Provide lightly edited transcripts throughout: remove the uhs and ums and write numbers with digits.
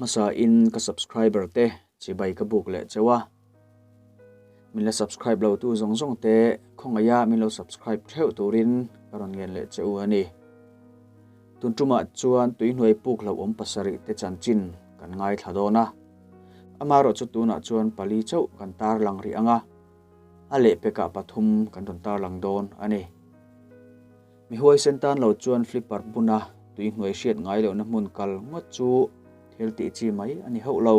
hmasa in ka subscriber te chibai ka buk leh cheu a. Min la subscribe lo tu zawng zawng te khawngaih a min lo subscribe theuh turin ka rawn ngen leh che u a ni. Tun tumah chuan tuihnuai puk hlauhawm pasarih te chanchin kan ngaithla dawn a. Amaherawhchu tunah chuan pali chauh kan tarlang rih ang a, a lehpekah pathum kan rawn tarlang dawn a ni. Mi huaisen tan lo chuan flipper buna tuihnuai hriat ngai lohna hmun kal ngawt chu thil tih chi mai a ni hauh lo.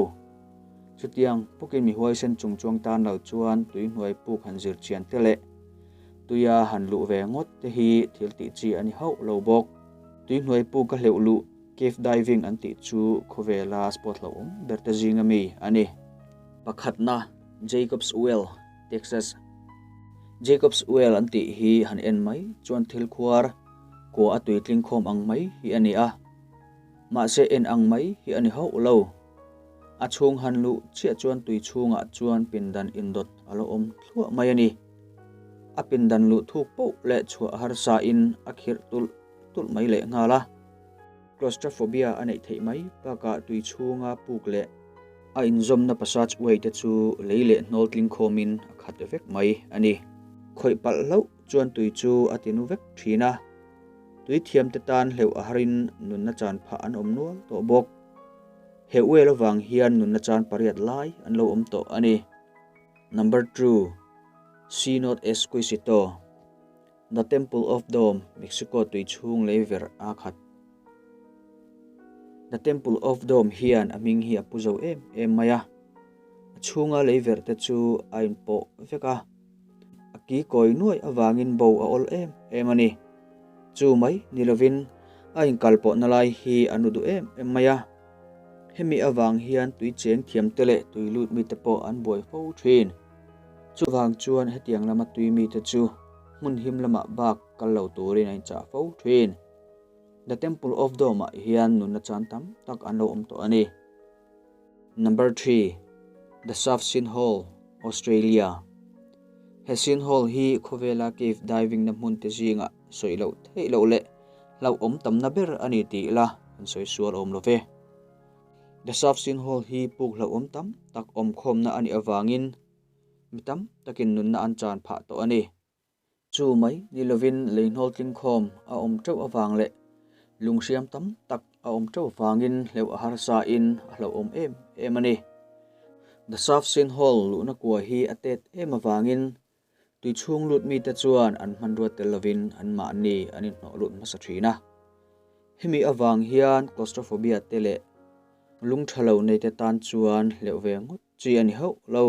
Chutiang pukin mi huaisen chung chuang tan lo chuan tuihnuai puk han zir chian te leh tuia han luh ve ngawt te hi thil tih chi a ni hauh lo bawk. Tuihnuai puk a hleuh luh, cave diving an tih chu khawvela sport hlauhawm ber te zinga mi a ni. Pakhatna, Jacob's Well, Texas. Jacob's Well an tih hi han en mai chuan thil khuar kua a tui tling khawm ang mai hi a ni a, mahse en ang mai hi a ni hauh lo. A chhung han luh chiah chuan tui chhungah chuan pindan indawt a lo awm thluah mai a ni. A pindan luh thuk poh leh chhuah harsa in a khirh tulh tulh mai leh nghal a. Claustrophobia a neih theih mai bakah tui chhunga puk leh a inzawmna passageway te chu lei leh hnawl tling khawmin a khat vek mai a ni. Khawih palh hlauh chuan tui chu a ti nu vek thin a, tui thiamte tan hleuh a harin nunna chan phah an awm nual tawh bawk. He well avang hian nunna chan pariat lai an lo awm tawh a ni. Number two, Cenote Exquisito. The Temple of Dome, Mexico tui chhung lei ver a khat. The Temple of Dome hian a hming hi a pu zo em em mai a. A chhunga lei ver te chu a inpawh vek a. A ki kawi nuai avangin bo a awl em em a ni. Chu mai ni lovin a inkalpawhna lai hi a nu duh em em mai a. Hemi avang hian tui cheng thiam te leh tui lut mite pawh an buai fo thin. Chuvang chuan hetiang lama tui mite chu hmun him lamah bak kal lo turin a inchah fo thin. The Temple of Dome-ah hian nunna chan tam tak an lo awm tawh a ni. Number 3. The South Sinkhole, Australia He sinkhole hi khawvela cave diving na hmun te zingah sawi loh theih loh leh hlauhawm tamna ber a ni tih ila kan sawi sual awm lo ve. The South Sinkhole hi puk hlauhawm tam tak awmkhawmna a nih avangin mi tam takin nunna an chan phah tawh a ni. Chu mai ni lovin leihnâwl tlingkhawm a awm teuh avang leh lunghriam tam tak a awm teuh vangin hleuh a harsain a hlauhawm em em a ni. The South Sinkhole luhna kua hi a tet em avangin Tui chhung lut mite chuan an hmanrua tel lovin anmahni an inhnawh lut hmasa thin a. Hemi avang hian claustrophobia te leh lung tha lo neite tan chuan hleuh ve ngawt chi a ni hauh lo.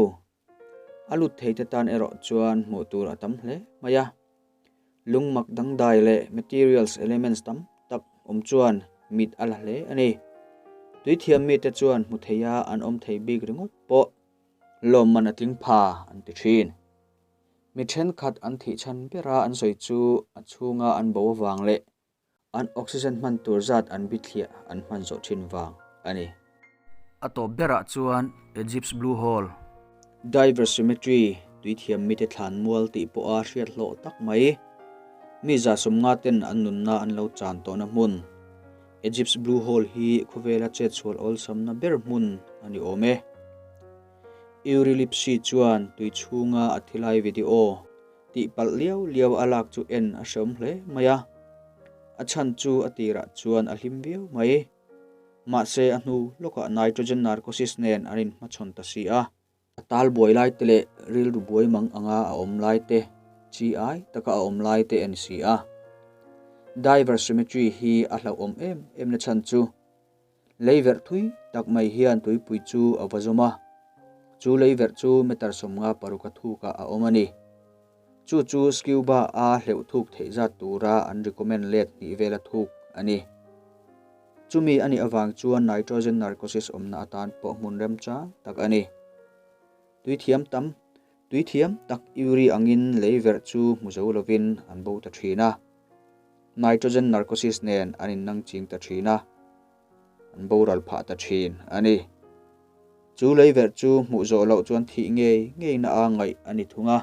A lut theite tan erawh chuan hmuh tur a tam hle mai a. Lung mak dangdai leh materials elements tam tak awm chuan mit a la hle a ni. Tui thiam mite chuan hmu theia an awm thei bik ringawt pawh. Lawmman a tling pha an ti thin. Mi thenkhat an thih chhan bera an sawi chu a chhunga an bo avang leh an oxygen hman tur zat an bithliah an hman zawh thin vang a ni. A tawp berah chuan Egypt's Blue Hole. Diver Cemetery, tuithiam mite thlan mual tih pawha hriat hlawh tak mai. Mi za sawmnga ten an nunna an lo chan tawhna hmun. Egypt's Blue Hole hi khawvela chetsual awlsamna ber hmun a ni awm e. Uri Lipsy chuan tui chhunga a thilai video tih palh liau liau a lak chu en a hreawm hle mai a. A chhan chu a tirah chuan a hlim viau mai. Mahse a hnu lawkah nitrogen narcosis nen an inhmachhawn ta si a. A tal buai lai te leh rilru buai mang anga a awm lai te, chi ai taka a awm lai te a ni si a. Diver Cemetery hi a hlauhawm em em na chhan chu lei verh thui tak mai hian tuipui chu a va zawm a, chu lei verh chu meter 56 a thukah a awm a ni. Chu chu scuba a hleuh thuk theih zat tura an recommend let hnih vela thuk a ni. Chumi a nih avang chuan nitrogen narcosis awmna atan pawh hmun remchang tak a ni. Tui thiam tam, tui thiam tak Yuri angin lei verh chu hmu zo lovin an bo ta thin a. Nitrogen narcosis nen an innang ching ta thin a, an boral phah ta thin a ni. Chu lei verh chu hmuh zawh loh chuan thih ngei ngeina a ngaih a ni thung a.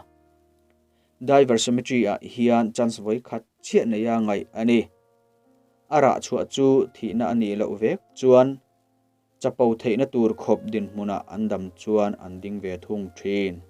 Diver cemetery ah hian chance vawi khat chiah neia ngaih a ni. A rah chhuah chu thihna a nih loh vek chuan Chapo theihna tur khawp dinhmunah an dam chuan an ding ve thung thin.